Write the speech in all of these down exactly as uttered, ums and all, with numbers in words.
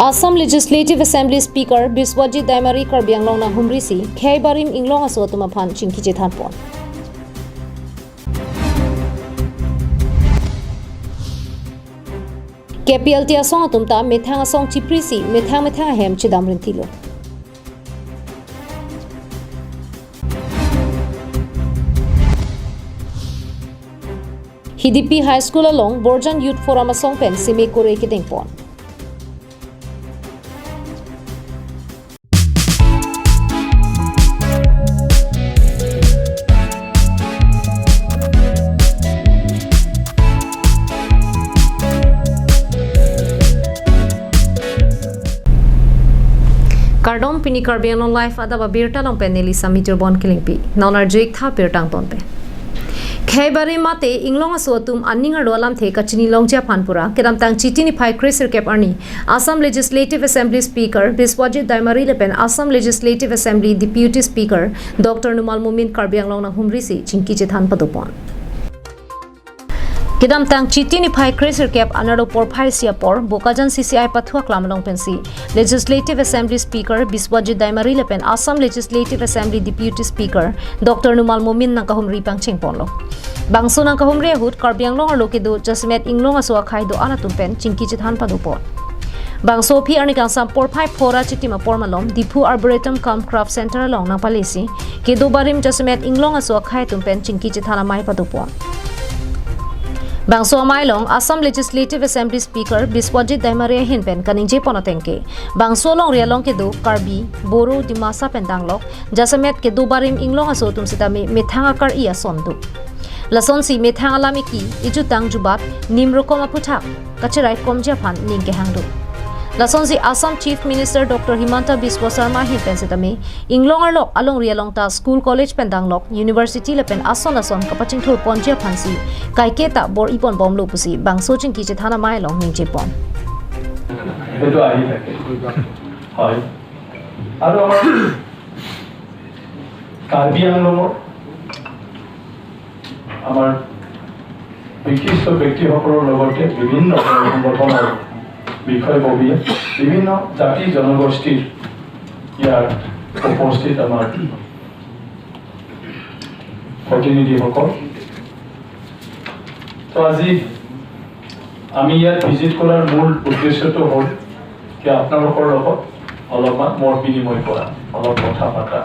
Assam Legislative Assembly Speaker Biswajit Daimari Karbi Anglong nanghumrisi khei barim inglong aso atum aphan chingki chethanpon. K P L T asong atum ta methang asong chiprisi methang methang ahem chedam rintilo. Hidipi High School along Borjan Youth Forum asong pen simi kore kedengpon. Kardom, pini Karbi Anglong Live adap abirta along pen neli Sami Tirbon Kilingpi. Non arju-ik tha birta angton pen. Khei barim mate inglong aso atum aning arlo alamthe kachini longji aphan pura kedamtang Chiti niphai kre sirkep arni Assam Legislative Assembly Speaker Biswajit Daimari lapen Assam Legislative Assembly Deputy Speaker Doctor Numal Momin Karbi Anglong nanghumrisi chingki chethan padopon. Kedamtang Chiti niphai kre sirkep anerlo porphai isi apor Bokajan C C I pathu aklam along pensi Legislative Assembly Speaker Biswajit Daimari lapen Assam Legislative Assembly Deputy Speaker Doctor Numal Momin nangkahumri pangchengponlo. Bangso nangkahumri ahut Karbi Anglong arlo kedo jasemet inglong aso akhai do-an atum pen chingki chethan padopon. Bangso aphi arni kangsam porphai phora chitim apor malom Diphu Arboretum cum Craft Center along nangpalesi kedo barim jasemet inglong aso akhai atum pen chingki chethan amei padopon. Bangso amei along Assam Legislative Assembly Speaker Biswajit Daimari ahin pen kaningjepon ateng ke bangso alongri along kedo Karbi, Boro, Dimasa pen danglok jasemet kedo barim inglong aso atum sitame methang akar-i ason do. Lasonsi methang alam eki, ijutang jubat, nim rokom aphuthak kacheraikomji aphan ning kehang do. Lasonsi Assam Chief Minister Doctor Himanta Biswa Sarma ahin pen sitame inglong arlo alongri along ta school, college pen danglok university lapen ason ason kapachingthurponji aphansi kaike ta bor-iponbomlo pusi bangso chingki chethan amei along ningjepon. এইটো আহি থাকে। হয়। আৰু আমাৰ কাৰ্বি আংলঙৰ আমাৰ বিশিষ্ট ব্যক্তিসকলৰ লগতে বিভিন্ন সংগঠনৰ বিষয়ববীয়া, বিভিন্ন জাতি জনগোষ্ঠীৰ ইয়াত উপস্থিত আমাৰ প্ৰতিনিধিসকল। তো আজি আমি ইয়াত ভিজিট কৰাৰ মূল উদ্দেশ্যটো হ'ল কি আপোনালোকৰ লগত অলপমান মত বিনিময় কৰা, অলপ কথা পতা।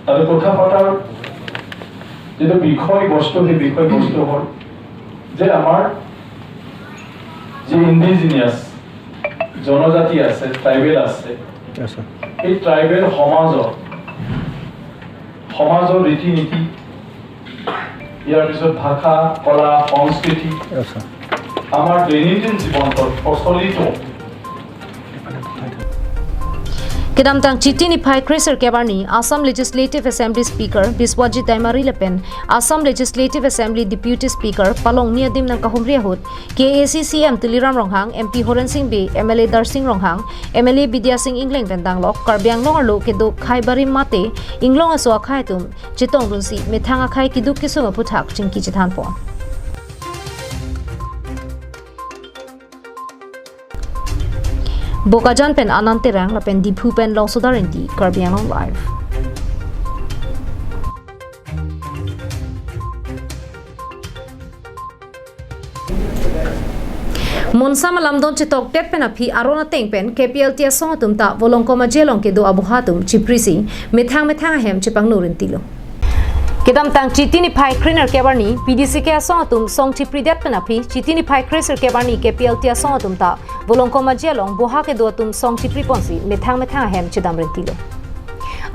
আৰু কথা পতাৰ যিটো বিষয়বস্তু, সেই বিষয়বস্তু হ'ল যে আমাৰ যি ইণ্ডিজিনিয়াছ জনজাতি আছে, ট্ৰাইবেল আছে, Yes, sir. এই ট্ৰাইবেল সমাজৰ, সমাজৰ ৰীতি নীতি, ইয়াৰ পিছত ভাষা, কলা, সংস্কৃতি, Yes, sir. আমাৰ দৈনন্দিন জীৱনত প্ৰচলিত Kedamtang Chiti niphai kre sirkep arni Assam Legislative Assembly Speaker Biswajit Daimari lapen Assam Legislative Assembly Deputy Speaker palongni adim nangkahumri ahut K A A C C M Tuliram Ronghang, M P Horen Sing Bey, M L A Darsing Ronghang, M L A Bidya Sing Engleng pen danglok Karbi Anglong arlo kedo khei barim mate inglong aso akhai atum chetongdunsi methang akhai keduk kesung aphuthak chingki chethanpon. Bokajan pen Anand Terang lapen Diphu pen Longsodar Ingti, Karbi Anglong Live. Monsam alamdon chetokdet pen aphi aron ateng pen K P L T asong atum ta Volongkom Aji along kedo aboha atum chiprisi methang methang ahem chepangno rintilo. Kedamtang Chiti niphai kre nerkep arni P D C K asong atum song chipridet pen aphi Chiti niphai kre sirkep arni K P L T asong atum ta Volongkom Aji along boha kedo atum song chipriponsi methang methang ahem chedam rintilo.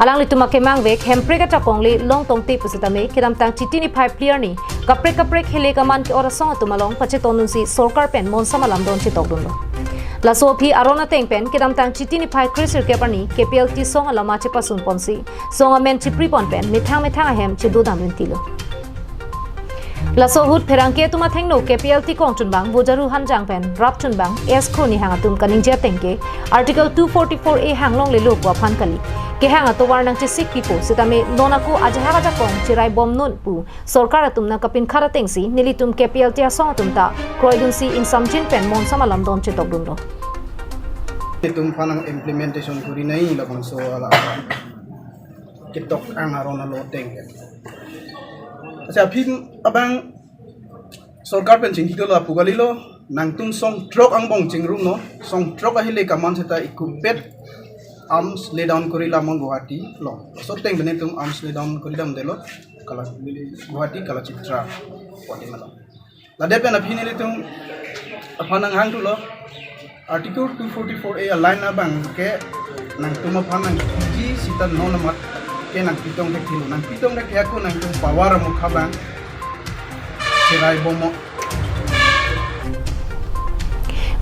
Alanglitum akemangvek Hemprek ajakong le long tongte pusitame kedamtang Chiti niphai phli arni kaprek kaprek hele kaman ke-ot asong atum along pachetongdunsi sorkar pen monsam alamdon chetokdunlo. Laso aphi aron ateng pen kedamtang Chiti niphai kre sirkep arni K P L T song alama chepasunponsi song amen chipripon pen methang methang ahem chedodam rintilo. Laso ahut pherangke atum athengno K P L T kongchunbang Vojaru Hanjang pen rapchunbang S Kro Nihang atum kaningje ateng ke Article two forty-four A hang longlelo pu aphan kali. Kehang atovar nangchesik pipo sitame non ako ajahak ajakong cheraibomnon pu sorkar atum nangkapinkhat atengsi nelitum K P L T asong atum ta kroidunsi ingsamjin pen monsam alamdon chetokdunlo. Itum aphan nang implementation kori nai labangso ala ketok ang aron alo ateng. Accha, aphi abang sorkar pen chingki dolo apu kalilo, nangtum song throk angbong chingrum non, song throk ahile kaman seta ikupet arms lay down kori lam non Guwahati along. Laso ateng pen itum arms lay down kori damdelo, Kala, Guwahati Kalachitra Podium along. Ladet pen aphi nelitum aphan nanghang thulo, Article two forty-four A a-line abang ke nangtum aphan nangpiji seta non amat ke nangpi tong thekthelo, nangpi tong thekthek ako nangtum power amokha abang cherai bomlo.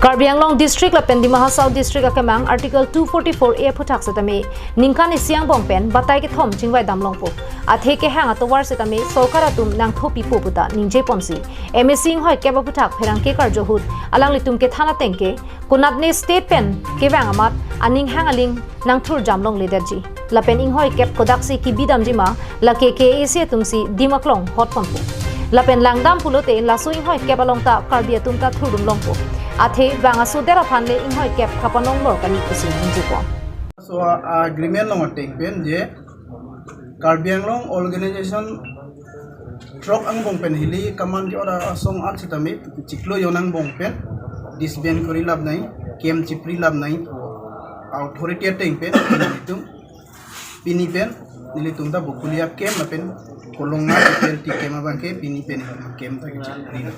Karbi Anglong District lapen Dima Hasao District akemang Article two forty-four A aphuthak setame ningkan isi angbong pen batai kethom chingvai dam longpo. Athe kehang atovar setame sorkar atum nangthopipo puta ningje ponsi M A C inghoi kep aphuthak pherangke karjo ahut alanglitum kethan ateng ke konatne state pen kevang amat aning hang aling nangthur jam longledetji. Lapen inghoi kep kodaksi kebi damji ma, lake K A A C atumsi dim aklong hot ponpo. Lapen langdam pulote laso inghoi kep along ta Karbi atum ta thurdun longpo. Athe bang asoder aphan le inghoi kep kapanong lor kali pusi ningje pon. So, a-, agreement along ateng pen je Karbi Anglong organization throk angbong pen hili kaman ke ora asong at sitame chiklo jon angbong pen disband kori lap nai, camp chipri lap nai, authority ateng pen nelitum pini pen nelitum ta Bokulia camp lapen Kolongma P L T camp abang ke pini pen camp ta chipri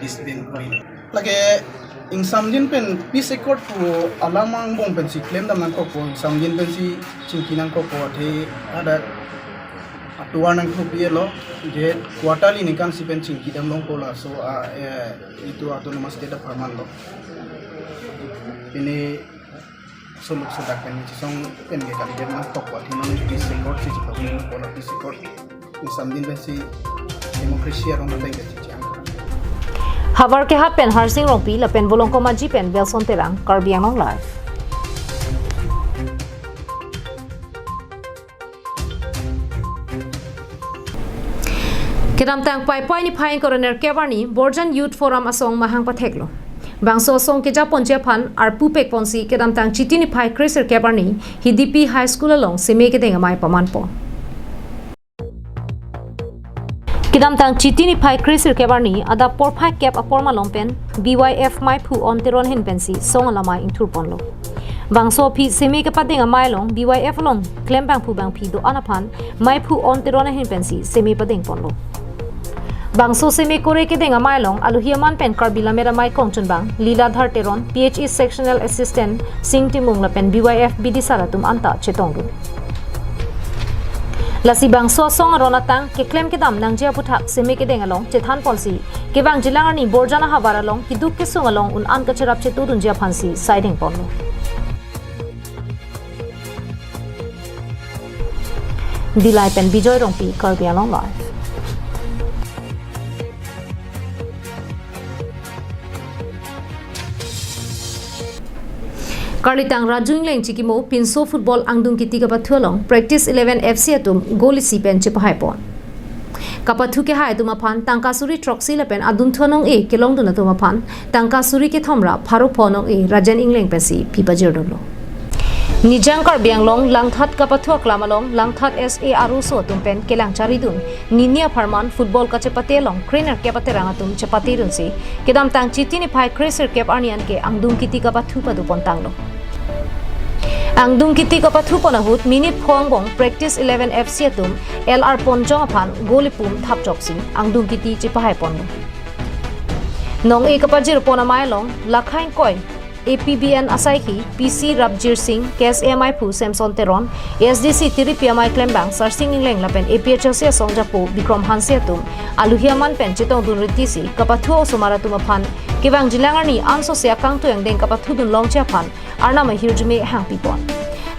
disband kori. Lake ingsamjin pen peace accord pu alam angbong pensi klem dam nangkokpo, ingsamjin pensi chingki nangkokpo, athe ada atovar nangthopi-elo, je quarterly ningkan isi pen chingki dam longpo laso a, eh, itum autonomous state apharman lo. Pini soluk sodak pen chisong pen ke kali dam nangkokpo, athe non peace accord si chipabin pola peace accord. Ingsamjin pensi democracy arong ateng ke chichang. Havar Kehat pen Harsing Rongpi lapen Volongkom Aji pen Belson Terang, Karbi Anglong Live. Kedamtang Paipai niphai ingkoi ra nerkep arni Borjan Youth Forum asong mahang patheklo. Bangso asong kejaponji aphan arpu pekponsi kedamtang Chiti niphai kre-sirkep arni Hidipi High School along seme kedeng amei pamanpon. Kedamtang Chiti niphai kre-sirkep arni adap porphai kep apor malom pen B Y F meiphu On Teron ahin pensi song alamei ingthurponlo. Bangso aphi seme kepadeng amei along B Y F along klembangphu bangphi do-an aphan meiphu On Teron ahin pensi seme padengponlo. Bangso seme kore kedeng amei along alohi aman pen Karbi Lammet Amei kongchunbang Liladhar Teron, P H E Sectional Assistant Sing Timung lapen B Y F bidisar atum anta chetongdun. Lasi bangso asong aron atang keklem kedam nangji aphuthak seme kedeng along chethanponsi kevangjilang arni Borjan ahavar along keduk kesung along un-an kacherap chetudunji aphansi sai dengponlo. Dillai pen Bijoy Rongpi, Karbi Anglong Live. Karlitang Raju Ingleng chikimo pinso football angdung kiti kapathu along Practice Eleven F C atum goal isi pen chepahaipon. Kapathu kehai atum aphan tangka suri throksi lapen adunthu anong-e kelongdun atum aphan tangka suri kethom ra pharo pho anong-e Rajen Ingleng pensi pi pajirdunlo. Nijang Karbi Anglong Langthat kapathu aklam along Langthat S A R O so atum pen kelang charidun nini apharman football kachepate along kre-nerkep aterang atum chepatedunsi kedamtang Chiti niphai kre-sirkep arni anke angdung kiti kapathu padopontanglo. Angdung kiti kapathupon ahut minute pho angbong Practice Eleven F C atum L R Ponjong aphan goal ipum thapchoksi angdung kiti chepahaiponlo. Nong-e kapajirpon amei along lakha ingkoi A P B N asaikhi P C Rabjir Singh, K S A meiphu Samson Teron, A S D C Tiripi amei klembang Sarsing Ingleng lapen A P H L C asong japo Bikrom Hanse atum alohi aman pen chetongdun ritisi kapathu osomar atum aphan kevangjilang arni ansose akangtui angdeng kapathudun longji aphan arnam ahirjume hangpipon.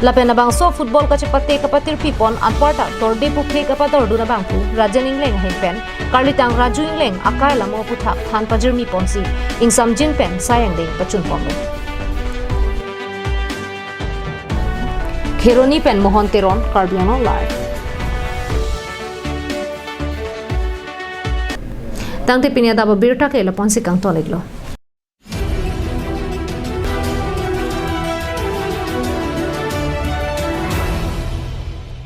Lapen labangso football kachepate kapatirpipon anparta torde puphe kapadordun abangphu Rajen Ingleng ahin pen Karlitang Raju Ingleng akai lamo aphuthak than pajirmiponsi ingsamjin pen sai angdeng pachunponlo. Kheroni pen Mohon Teron, Karbi Anglong Live. Tangte pini adap abirta ke lapu-ansi kangton-iklo.